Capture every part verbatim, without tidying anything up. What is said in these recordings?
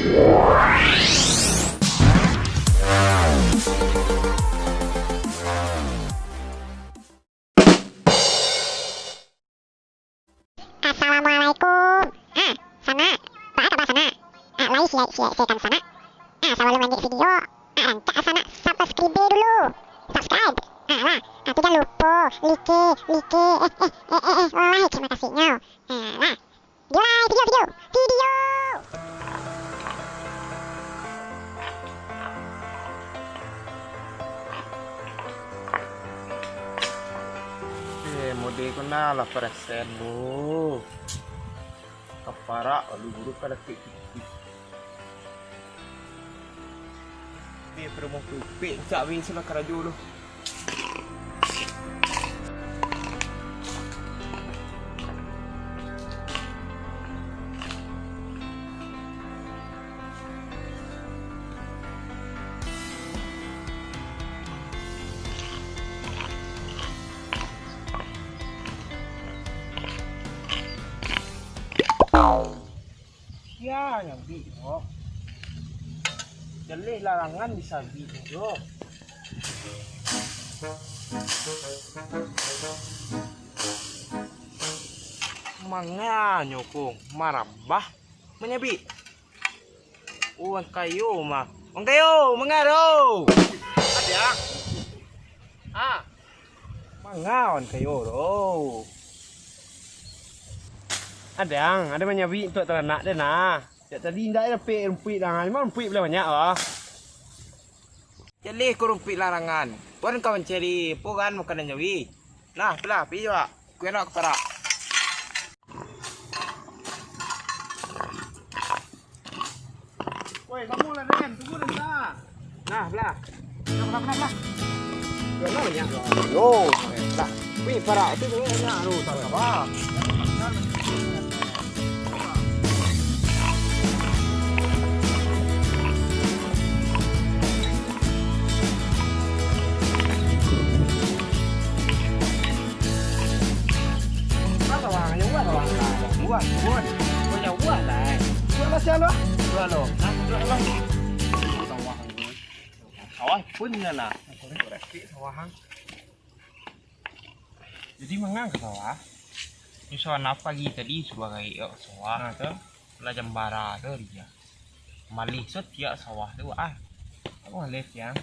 Assalamualaikum. Ah, sanak. Baa kaba sanak? Ah, lai siaik-siaik se kan sanak? Ah, sabalun lanjuik video, ah, rancak sanak subscribe dulu. Subscribe. Ah, lah. Ah, tu jan lupo like, like, eh, eh, eh, eh, eh, like, makasih nyo. Ah, lah. Video, video, video, video. Eh, mode ko nah lah parasaian lu. Kaparak lu guru ka dakek titik. Dia promo pipik cak win sila karajo lu. Sia nyabik ko? Jaleh larangan disabik jo. Manganyo ko marabah manyabik. Urang kayo mah. Urang kayo, manga do? Ado, ah. Ah. Manga urang kayo do? Ado, ang, ado manyabik untuak taranak den nah. Jak tadi indak dapek rumpuik larangan, memang rumpuik lah banyak lah. Jaleh ko rumpuik larangan. Wan ka mancari, apo kan makanan jawi. Nah, tu lah, pi jo, ah. Ku enak kaparak. Woi, bangunlah, Den. Tunggu, Den, sa. Nah, belah. Belah, belah, belah, belah. Yo, belah. Wih, parak tu banyak tu, tak apa. Buah, buah, buah. Buah, buah. Buah, buah lah, eh. Buah lah, sial lah. Buah lo. Nah, buah lo. Sawah pun lah. Sawah. Jadi, manga ka sawah? Nyo sawah nah pagi tadi suruah gaek ka sawah. Nah, tu. Lah jam bara tu dia. Malih satiok sawah tu, ah. Aku malih siang.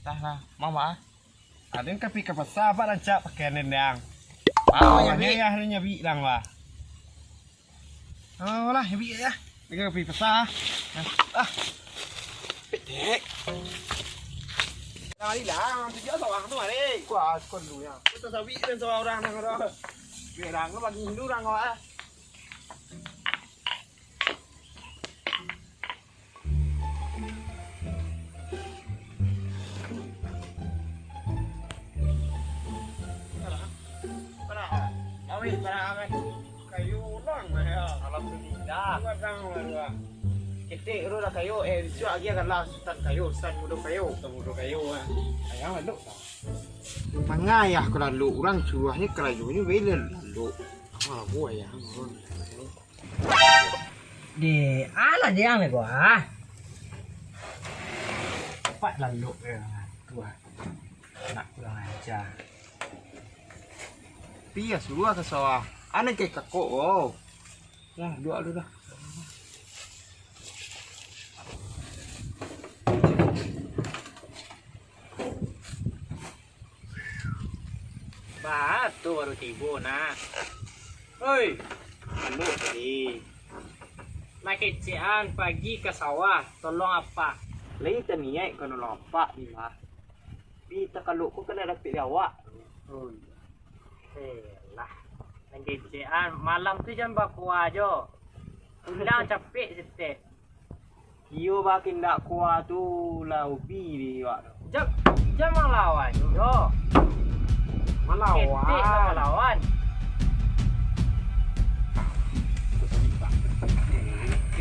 Entahlah, mama, ah. Aden ka pi ka pasa, apak rancak pakaian den, Dang. Ah, awaknyo nyabik. Yah, nyabik, Dang, bah. Oh, lah, nyabik, yah. Ka pi pasa. Ah. Petek. Lah, mari, Dang. Tunjuak sawah tu, mari. Kuah, kuah dulu, ya. Kita sabik dan sawah urang, Dang, dah. Biar Dang, bagi Hindu, Dang, kau, ah. Kayu urang lah, ya. Alhamdulillah. Dua tang lah, dua. Ketek tu lah kayu, eh, bisuak lagi akan lah sutan kayu, sutan mudo kayu. Sutan mudo kayu, eh. Ayang lalok lah. Mangayah ka lalok, urang suruahnyo karajonyo bela lalok. Mabo ayah urang. Deh, alah diang ni gua. Cepat lalok dia. Tuh. Nak kurang ajar. Pi yo, suruah ka sawah. Anak ke kakok, wow. Nah, duduak dulu dah. Baa tu baru tibo, nak. Oi, anu tadi. Lah kecekan pagi ka sawah, tolong apak. Lai taniaik ka nolong apak ni, mah. Pi takaluk ko kan dapek di awak. Oi. Eh, lah. Lah kecekan, malam tu jan bakuah jo. Undang capek setek. Iyo, bakindak kuah tu lah ubi di iwak tu. Jam, jam malawan jo. Malawan. Ketek lah malawan.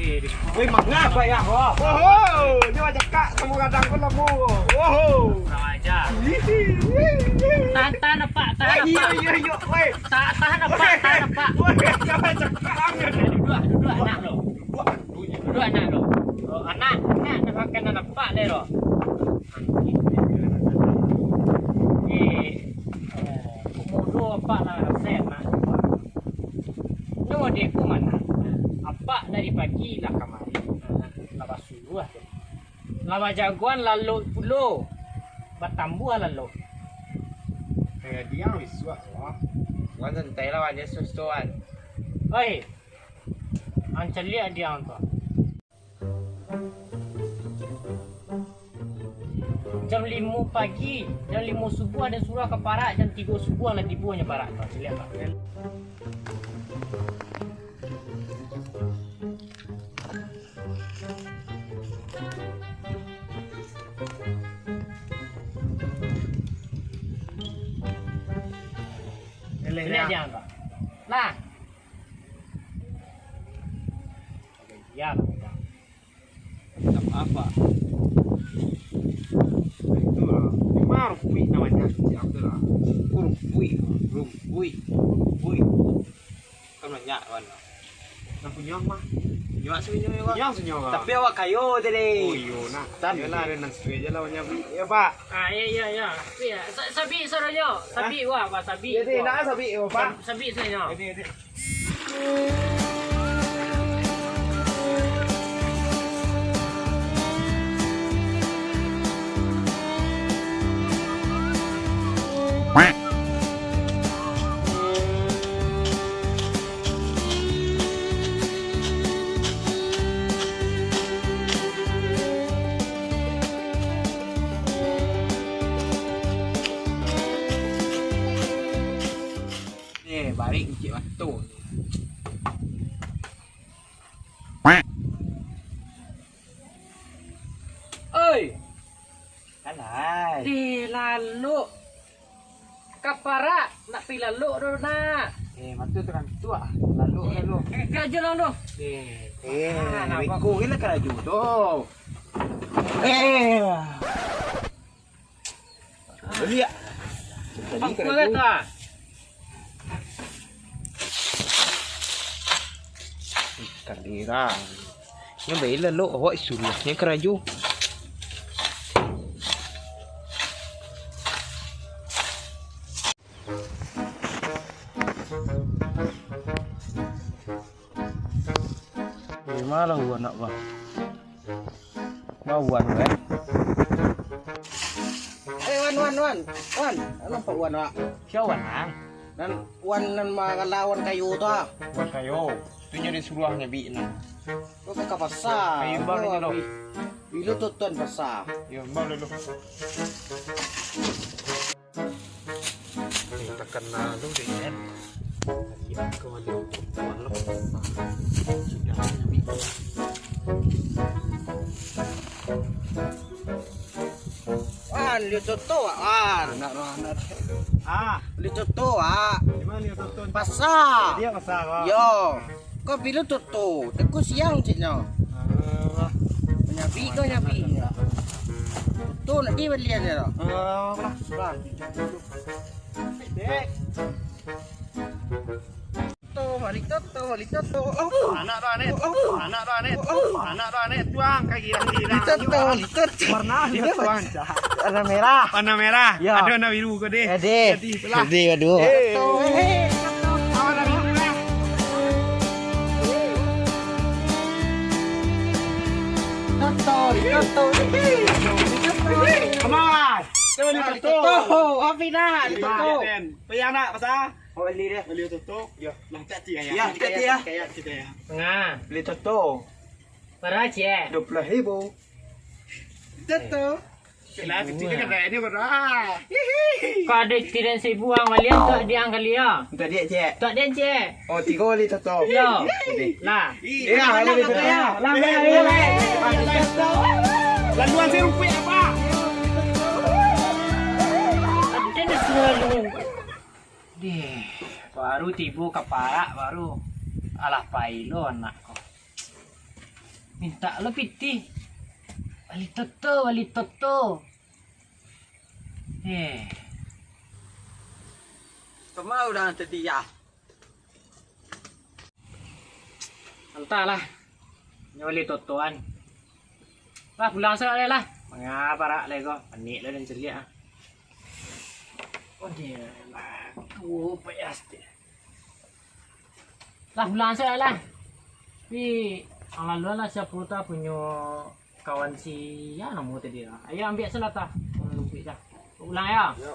Eh, di- Woi, mangapa ya, ho? Oho, nyo cakak samo gadang ko lamo. Oho. Kurang ajar. Tahan, tahan, Pak, tahan, Pak. Iyo, iyo, iyo, woi. Ta-, tahan, Pak, tahan, Pak. Woi, jangan cakak. Duduak, duduak, anak lo. Duduak, duduak, anak lo. Anak, anak nak makan anak apak deh lo. Eh, eh, umur dua apak lah rasai anak. Nyo dek ko mana? Apak dari pagi lah kamari. Lah basuruah tu. Lah bajagoan lalok pulo. Batambuah lalok. Eh, diang isuak tu. Wan santai lah, wan, dia sus tu, wan. Oi. Ang caliak diang tu. Jam limo pagi, jam limo subuah den suruah ka parak, jam tigo subuah lah tibo nyo parak tu, caliak tu. Caliak diang tu. Nah. Iyo lah. Mintak maaf, Pak. Itu lah. Memang rumpuik namonyo, siap tu lah. Rumpuik, rumpuik, rumpuik. Kan banyak, kan. Nan punyo mah. Punyo awak sabananyo, Pak. Punyo awak sabananyo, Pak. Tapi awak kayo tadi. Oh, iyo, nah. Tan. Iyolah, ado nan sasuai je lah, banyak beli. Iyo, Pak. Ah, iyo, iyo, iyo. Tapi, ah, sa-, sabik sadonyo. Sabik, wah, Pak, sabik. Iyo, deh, wah. Nak sabik, wah, Pak. Sab-, sabik sadonyo. Iyo, deh, iyo, deh. Eh, barik kucik mato. Oi. Alai. Deh, lalok. Ka parak, nak pai lalok doh, nak. Eh, matu terang tu ah. Lalok, lalok. Eh, karajo lah doh. Eh, ah, nampak. Beko gila karajo tu. Eh. Baliak. Tadi karajo. Ikan nira. Nyo bae lalok, awak suruah nyo karajo. Eh, malah Wan nak, Bang. Bang Wan, eh. Eh, Wan, Wan, Wan. Wan, nampak Wan, Wak? Sia Wan, Ang? Nan Wan nan mangalawan kayu tu, ah. Wan kayu. Tu nyo disuruah nyabik, nah. Kau ka pasa. Kayu bang ni lo. Bilo tutuan pasa. Yo, bang dulu. Eh, takana lu deh, kan. Kau ada malam. Sudah, Nabi. Wan, liu toto, Wan. Anak roh, anak. Ah. Liu toto, ah. Di mana liu toto? Pasar. Dia pasar, Wak. Yo. Kau bilo toto, tengku siang cik nyo. Alah. Nyabi kau nyabi. Toto nak dibalian nyo. Alah, lah. Dek. Toto, bali toto, bali toto. Oh. Anak tu anek. Oh. Anak tu anek. Oh. Anak tu anek tuang kaki kaki. Bali toto, bali toto. Warna dia tuang. Warna merah. Warna merah. Ya. Ada warna biru kau deh. Ada. Jadi itulah. Ada, aduh. Eh. Toto. Warna biru lah. Toto, toto. Aman. Kita beli toto. Toto. Api dah. Toto. Payah nak pasal? Kau beli deh. Beli toto. Ya. Nah, tak ya. Ya, tak ya. Kayak kita ya. Tengah. Beli toto. Bara ciek? Dua puluh ribu. Toto. Lah, kecil kan ini bara. Kau ada tiran seribu ang balian tu, dia ang kali ya. Minta dia ciek. Tak dia ciek. Oh, tiga kali toto. Yo. Jadi. Lah. Iya, ada di toto. Lah, lah, lah, lah. Laluan saya rupiah apa? Ada dah selalu. Deh, baru tibo ka parak, baru alah pai lo anak ko. Mintak lo pitih. Bali toto, bali toto. Eh. Kama urang tadi ya? Antahlah. Nyo bali totoan. Lah, pulang sajo lai lah. Manga parak lai ko. Panek lah den caliak ah. Oh, dia lah. Tuo payah stik. Lah, pulang sajo lai lah. Tapi, ang laluan lah, sia pulo tu punyo kawan si, ya, namo tadi lah. Ayo, ambiak sajo lah tu. Ang lumpuik tu. Pulang yo. Yo.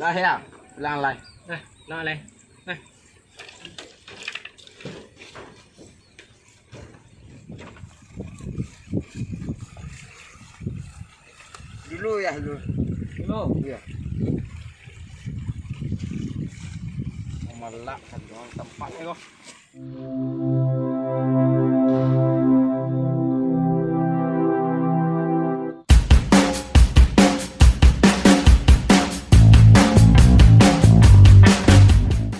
Lah, yo, pulang lai. Nah, pulang lai. Nah. Dulu yo, dulu. Dulu. Iyo. Mamalak kan urang tampaknyo ko.